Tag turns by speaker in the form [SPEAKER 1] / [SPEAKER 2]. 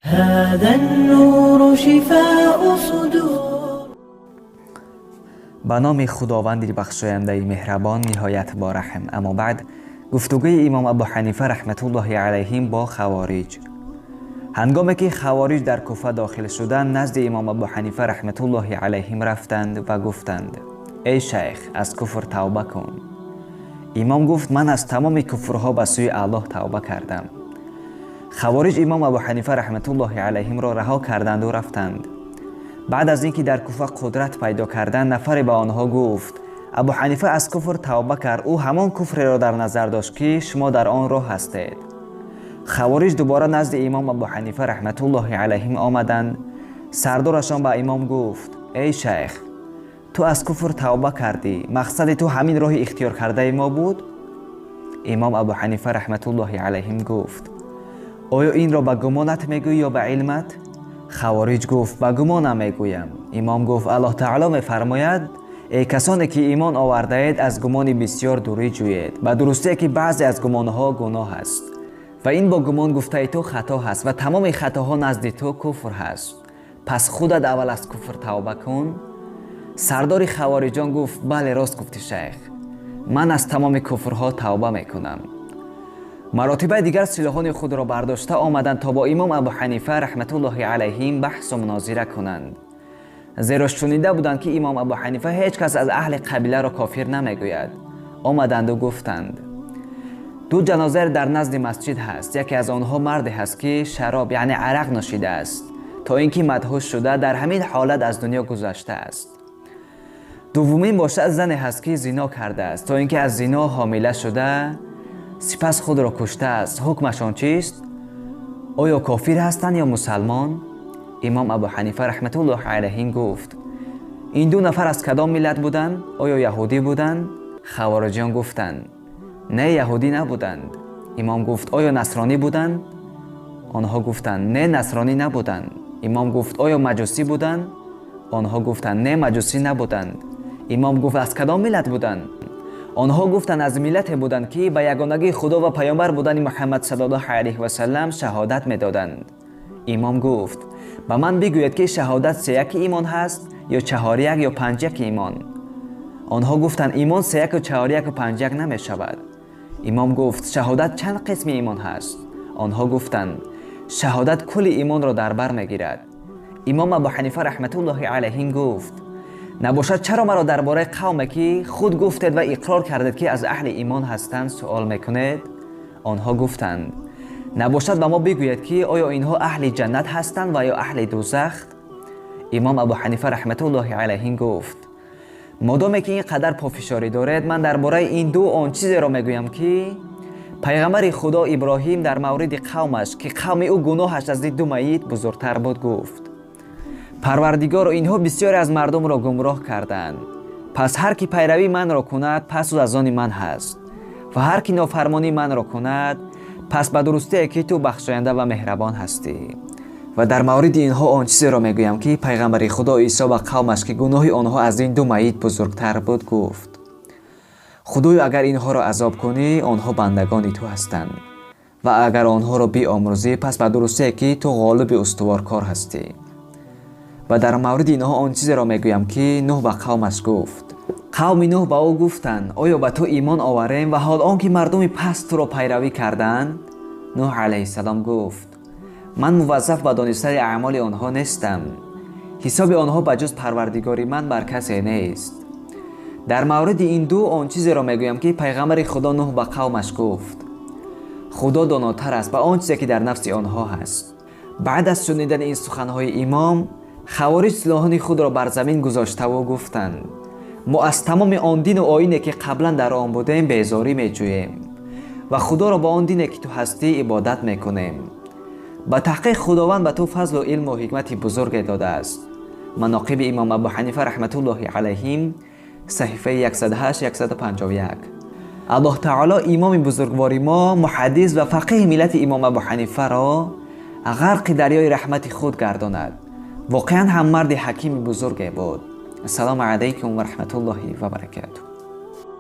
[SPEAKER 1] هذا النور شفاء صدور.
[SPEAKER 2] Ба номи Худованди бахшояндаи меҳрабон, ниҳоят бораҳм. Аммо баъд, гуфтугӯи имом Абу Ҳанифа раҳматуллоҳи алайҳим бо хавориҷ. Ҳангоме ки хавориҷ дар Куфа дохил шуданд, назди имом Абу Ҳанифа раҳматуллоҳи алайҳим рафтанд ва гуфтанд: «Эй шайх, аз куфр тавба кун». Имом гуфт: «Ман аз тамоми куфрҳо ба сӯи Аллоҳ тавба кардам». Хавориҷ имом Абу Ҳанифа раҳматуллоҳи алайҳимро раҳо карданду рафтанд. Баъд аз ин ки дар Куфа қудрат пайдо карданд, нафаре ба онҳо гуфт: «Абу Ҳанифа аз куфр тавба кард, ӯ ҳамон куфреро дар назар дошт, ки шумо дар он роҳ ҳастед». Хавориҷ дубора назди имом Абу Ҳанифа раҳматуллоҳи алайҳим омаданд. Сардорашон ба имом гуфт: «Эй шайх, ту аз куфр тавба кардӣ, мақсади ту ҳамин роҳи ихтиёркардаи мо буд?» Имом Абу Ҳанифа раҳматуллоҳи алайҳим гуфт: «Оё инро ба гумонат мегӯӣ ё ба илмат?» Хавориҷ гуфт: «Ба гумонам мегӯям». Имом гуфт: «Аллоҳ таоло мефармояд: эй касоне ки имон овардаед, аз гумони бисьёр дурӣ ҷӯед, ба дурустие ки баъзе аз гумонҳо гуноҳ аст, ва ин бо гумон гуфтаи ту хато ҳаст ва тамоми хатоҳо назди ту куфр ҳаст. Пас худат аввал аз куфр тавба кун». Сардори хавориҷон гуфт: «Бале, рост гуфтӣ, шайх, ман аз тамоми куфрҳо тавба мекунам». Маротибаи дигар силоҳони худро бардошта омаданд, то бо имом Абу Ҳанифа раҳматуллоҳи алайҳим баҳсу мунозира кунанд, зеро шунида буданд, ки имом Абу Ҳанифа ҳеҷ кас аз аҳли қабиларо кофир намегӯяд. Омаданду гуфтанд: «Ду ҷанозае дар назди масҷид ҳаст. Яке аз онҳо марде ҳаст, ки шароб, яъне арақ нӯшидааст, то ин ки мадҳуш шуда, дар ҳамин ҳолат аз дунё гузаштааст. Дуввумин бошад зане ҳаст, ки зино кардааст, то ин ки аз зино ҳомила шуда, сипас худро куштааст. Ҳукмашон чист? Оё кофир ҳастанд ё мусалмон?» Имом Абу Ҳанифа раҳматуллоҳи алайҳим гуфт: «Ин ду нафар аз кадом миллат буданд? Оё яҳудӣ буданд?» Хавориҷиён гуфтанд: «Не, яҳудӣ набуданд». Имом гуфт: «Оё насронӣ буданд?» Онҳо гуфтанд: «Не, насронӣ набуданд». Имом гуфт: «Оё маҷусӣ буданд?» Онҳо гуфтанд: «Не, маҷусӣ набуданд». Имом гуфт: «Аз кадом миллат буданд?» Онҳо гуфтанд: «Аз миллате буданд, ки ба ягонагии Худо ва паёмбар будани Муҳаммад саллаллоҳу алайҳи васаллам шаҳодат медоданд». Имом гуфт: «Ба ман бигӯед, ки шаҳодат сеяки имон ҳаст ё чаҳоряк ё панҷяки имон?» Онҳо гуфтанд: «Имон сеяку чаҳоряку панҷяк намешавад». Имом гуфт: «Шаҳодат чанд қисми имон ҳаст?» Онҳо гуфтанд: «Шаҳодат кулли имонро дар бар мегирад». Имом Абу Ҳанифа раҳматуллоҳи алайҳим гуфт: «Набошад, чаро маро дар бораи қавме, ки худ гуфтед ва иқрор кардед, ки аз аҳли имон ҳастанд, суол мекунед?» Онҳо гуфтанд: «Набошад, ба мо бигӯед, ки оё инҳо аҳли ҷаннат ҳастанд ва ё аҳли дӯзах?» Имом Абу Ҳанифа раҳматуллоҳи алайҳим гуфт: «Модоме ки ин қадар пофишорӣ доред, ман дар бораи ин ду он чизеро мегӯям, ки пайғамбари Худо Иброҳим дар мавриди қавмаш, ки қавми ӯ гуноҳаш аз ин ду майит бузургтар буд, гуфт: Парвардигоро, инҳо бисёре аз мардумро гумроҳ карданд. Пас ҳар ки пайравии манро кунад, пас ӯ аз они ман ҳаст, ва ҳар ки нофармонии манро кунад, пас ба дурустие ки ту бахшоянда ва меҳрабон ҳастӣ. Ва дар мавриди инҳо он чизеро мегӯям, ки пайғамбари Худо Исо ба қавмаш, ки гуноҳи онҳо аз ин ду майит бузургтар буд, гуфт: Худоё, агар инҳоро азоб кунӣ, онҳо бандагони ту ҳастанд, ва агар онҳоро биомӯрзӣ, пас ба дурустие ки ту ғолиби устуворкор ҳастӣ. Ва дар мавриди инҳо он чизеро мегӯям, ки Нӯҳ ба қавмаш гуфт. Қавми Нӯҳ ба ӯ гуфтанд: оё ба ту имон оварем, ва ҳол он ки мардуми паст туро пайравӣ карданд?» Нӯҳ алайҳиссалом гуфт: ман муваззаф ба донистани аъмоли онҳо нестам. Ҳисоби онҳо ба ҷуз Парвардигори ман бар касе нест. Дар мавриди ин ду он чизеро мегӯям, ки пайғамбари Худо Нӯҳ ба қавмаш гуфт: Худо донотар аст ба он чизе, ки дар нафси онҳо ҳаст». Баъд аз шунидани ин суханҳои имом, хавориҷ силоҳони худро бар замин гузоштаву гуфтанд: «Мо аз тамоми он дину оине, ки қаблан дар он будем, безорӣ меҷӯем ва Худоро ба он дине, ки ту ҳастӣ, ибодат мекунем. Ба таҳқиқ, Худованд ба ту фазлу илму ҳикмати бузурге додааст». Маноқиби имом Абу Ҳанифа раҳматуллоҳи алайҳим, саҳифаи 108, 151. Аллоҳ таоло имоми бузургвори мо, муҳаддис ва фақиҳи миллати имом Абу Ҳанифаро ғарқи дарёи раҳмати худ гардонад. Воқеан ҳам марди ҳакими бузурге буд. Ассалому алайкум ва раҳматуллоҳи ва баракатуҳ.